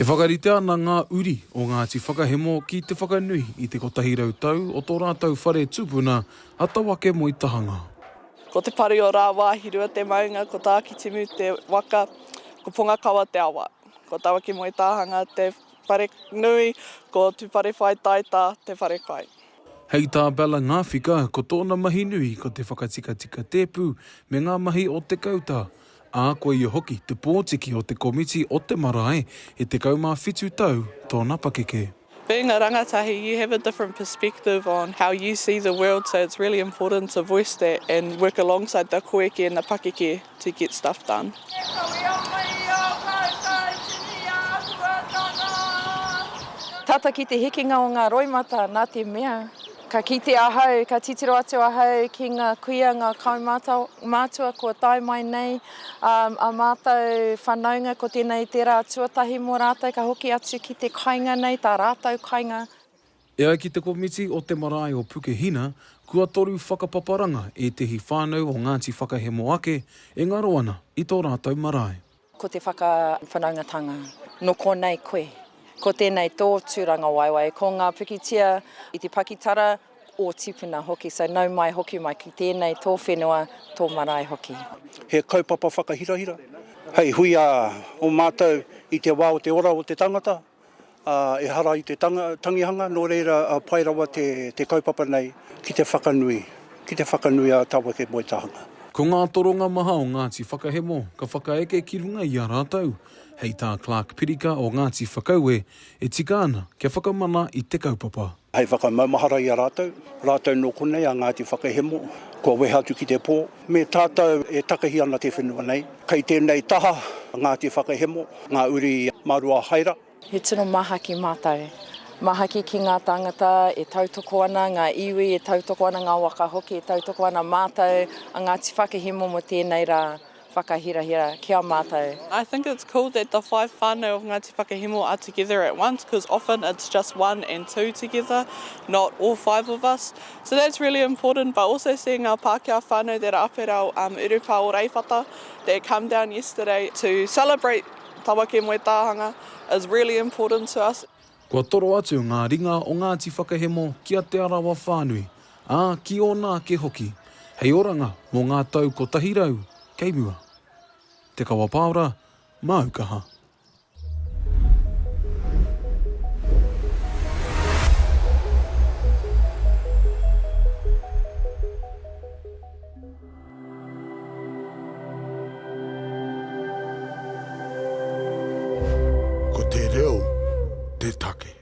E whakaritea ana ngā uri o Ngāti Whakahemo ki te whakanui i te 100 tau o tō rātou whare tupuna a Tawake Moetahanga. Ko Te Pari o Rāwāhirua te maunga, ko Tākitimu te waka, ko Pongakawa te awa. Ko Tawake Moetahanga te whare nui, ko Tūwharewhaitaita te whare kai. Hei tā Bella Ngāwhika, ko tōna mahi nui ko te whakatikatika tēpu me ngā mahi o te kauta, ā, ko ia hoki te pōtiki o te komiti o te marae, e 17 tau tōna pakeke. Being a rangatahi, you have a different perspective on how you see the world, so it's really important to voice that and work alongside the koeke and the pakeke to get stuff done. E kawea mai i ā koutou tini āhuatanga. Tata ki te hekenga o ngā roimata, nā te mea, Ka kite ahau, ka titiro atu ahau ki ngā kuia, ngā kaumātua kua tae mai nei, ā mātou whanaunga, ko tēnei te rā tuatahi mō rātou ka hoki atu ki te kainga nei, tā rātou kainga. E ai ki te komiti o te marae o Pukehina, kua toru whakapaparanga ētehi whānau o Ngāti Whakahemo ake e ngaro ana i tō rātou marae. Ko te whakawhanaungatanga, nō konei koe. Ko tēnei tō tūrangawaewae, ko ngā pikitia i te pakitara, ō tīpuna hoki, so nau mai hoki mai ki tēnei tō whenua, tō marae hoki. He kaupapa whakahirahira hei hui a o mātou i te wā o te ora o te tangata, ā, ehara i te tangihanga, nō reira pai rawa te kaupapa nei ki te whakanui, ki te whakanui a Tawake Moetahanga. Ko ngā toronga maha o Ngāti Whakahemo ka whakaeke ki runga i a rātou. Hei tā Clarke Pirika o Ngāti Whakaue, e tika ana kia whakamana i te kaupapa. Hei whakamaumahara i a rātou, rātou nō konei a Ngāti Whakahemo, kua wehe atu ki te pō, me tātou e takahi ana te whenua nei. Kei tēnei taha Ngāti Whakahemo, ngā uri Maruahaera. He tino mahaki mātou. Mahaki ki ngā tāngata e tautoko ana, ngā iwi e tautoko ana, ngā waka hoki e tautoko ana mātou a Ngāti Whakahemo mō tēnei rā. whakahirahira ki a mātou. I think it's cool that the five whānau of Ngāti Whakahemo are together at once because often it's just one and two together, not all five of us. So that's really important but also seeing our Pākehā whānau that are up at our um, urupā o Reiwhata that come down yesterday to celebrate Tawake Moetāhanga is really important to us. Kua toro atu ngā ringa o Ngāti Whakahemo ki a Te Arawa whānui, ā, ki ōna ake hoki, hei oranga mō ngā tau 100 kei mua. Te Kawa Paora, māu kaha. Ko te reo te take.